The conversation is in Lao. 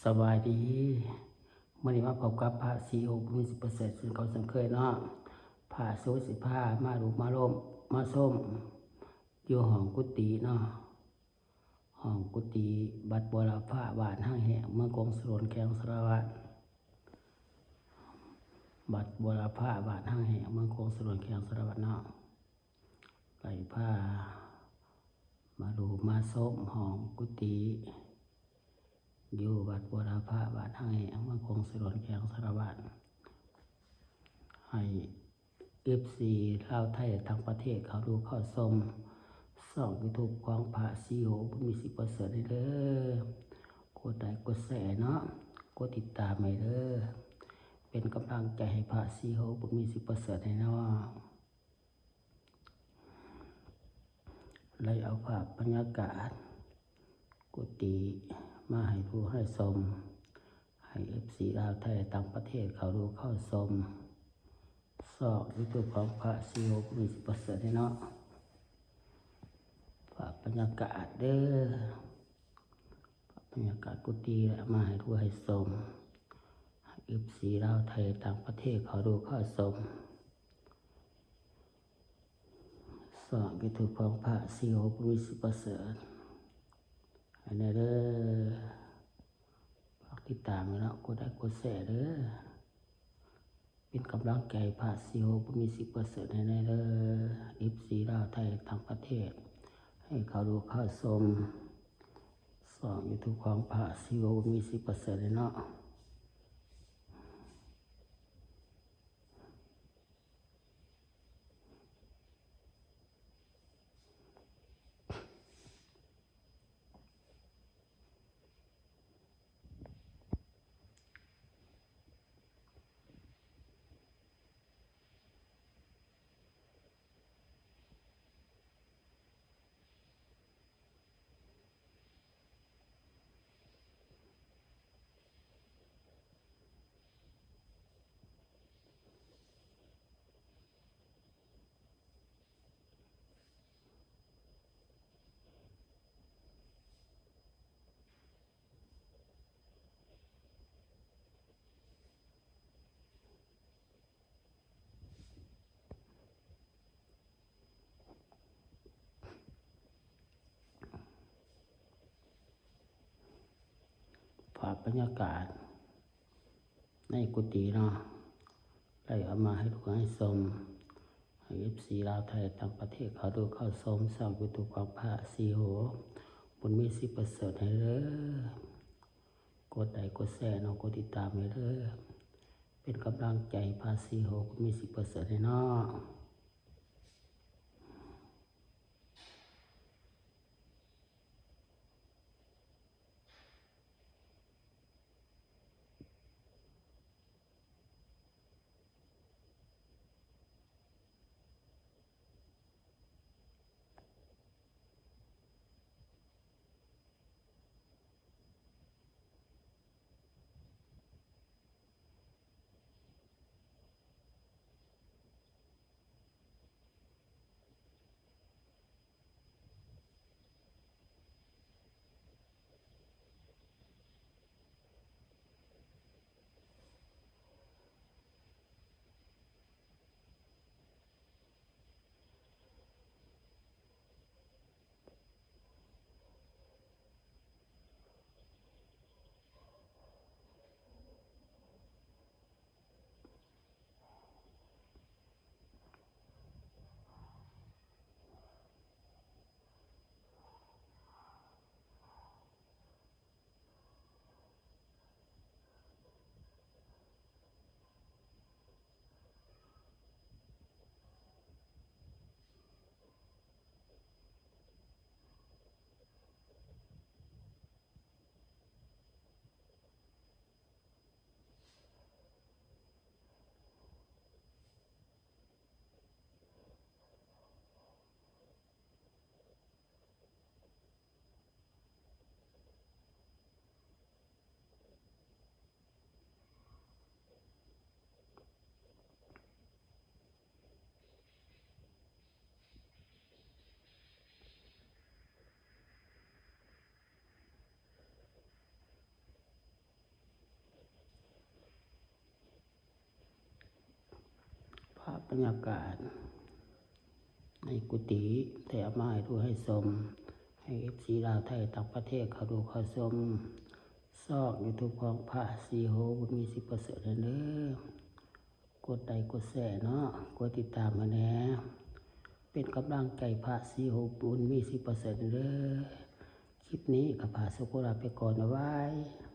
ສະບາຍດີ ມື້ນີ້ມາພົບກັບພະສີໂຫ ບຸນມີ ສີປະເສີດ ເຊັ່ນເກົ່າເຊັ່ນເຄີຍເນາະ. ພະສີໂຫຊິພາມາດູມາລົມມາຊົມ ຢູ່ຫ້ອງກຸຕິເນາະ, ຫ້ອງກຸຕິວັດບົວລະພາ ບ້ານຫາງແຫ້ງ ເມືອງຄົງສະຫຼວນ ແຂວງສາລະວັນ. ວັດບົວລະພາ ບ້ານຫາງແຫ້ງ ເມືອງຄົງສະຫຼວນ ແຂວງສາລະວັນເນາະ. ໄດ້ພາມາດູມາຊົມຫ້ອງກຸຕິ ຢູ່ວັດບົວລະພາ ບ້ານຫາງແຫ້ງ ເມືອງຄົງສະຫຼວນ ແຂວງສາລະວັນ. ໃຫ້ເອັຟຊີລາວໄທ ທັງປະເທດ ເຂົ້າດູເຂົ້າຊົມຊ່ອງຢູທູບຂອງພະສີໂຫ ບຸນມີ ສີປະເສີດ ໃຫ້ເດີ. ກົດໄລກົດແຊເນາະ, ກົດຕິດຕາມໃຫ້ເດີ, ເປັນກຳລັງໃຈໃຫ້ພະສີໂຫ ບຸນມີ ສີປະເສີດ ໃຫ້ເນາະ. ໄດ້ເອົາພາບບັນຍາກາດກຸຕິມາໃຫ້ດູໃຫ້ຊົມ, ໃຫ້ເອັຟຊີລາວໄທ ຕ່າງປະເທດ ເຂົ້າດູເຂົ້າຊົມຊ່ອງຢູທູບຂອງພະສີໂຫ ບຸນມີ ສີປະເສີດ ໃຫ້ເນາະ. ພາບບັນຍາກາດເດີ. ພາບບັນຍາກາດກຸຕິ ແລະ ເອົາມາໃຫ້ດູໃຫ້ຊົມ, ໃຫ້ເອັຟຊີລາວໄທ ຕ່າງປະເທດ ເຂົ້າດູເຂົ້າຊົມຊ່ອງຢູທູບຂອງພະສີໂຫ ບຸນມີ ສີປະເສີດ ໃຫ້ແດ່ເດີ. ຝາກຕິດຕາມເນາະ, ກົດໄລກົດແຊເດີ. ເປັນກຳລັງໃຈພະສີໂຫ ບຸນມີ ສີປະເສີດ ໃຫ້ແດ່ເດີ. ເອັຟຊີລາວໄທ ຕ່າງປະເທດ ໃຫ້ເຂົ້າດູເຂົ້າຊົມຊ່ອງຢູທູບຂອງພະສີໂຫ ບຸນມີ ສີປະເສີດ ເດີເນາະ. ພາບບັນຍາກາດໃນກຸຕິເນາະ, ໄດ້ເອົາມາໃຫ້ດູໃຫ້ຊົມ, ໃຫ້ເອັຟຊີລາວໄທ ຕ່າງປະເທດ ເຂົ້າດູເຂົ້າຊົມຊ່ອງຢູທູບຂອງພະສີໂຫ ບຸນມີ ສີປະເສີດ ໃຫ້ເດີ. ກົດໄລກົດແຊເນາະ, ກົດຕິດຕາມໃຫ້ເດີ, ເປັນກຳລັງໃຈພະສີໂຫ ບຸນມີ ສີປະເສີດ ໃຫ້ເນາະ. ບັນຍາກາດໃນກຸຕິ ໄດ້ເອົາມາໃຫ້ດູໃຫ້ຊົມ ໃຫ້ເອັຟຊີລາວໄທຕ່າງປະເທດເຂົ້າດູເຂົ້າຊົມ. ຊ່ອງຢູທູບຂອງພະສີໂຫ ບຸນມີສີປະເສີດນັ້ນເດີ ກົດໄລກົດແຊເນາະ ກົດຕິດຕາມໃຫ້ແດ່ ເປັນກຳລັງໃຈພະສີໂຫ ບຸນມີສີປະເສີດນັ້ນເດີ. ຄລິບນີ້ກໍພາສຸກລາໄປກ່ອນ ບາຍບາຍ.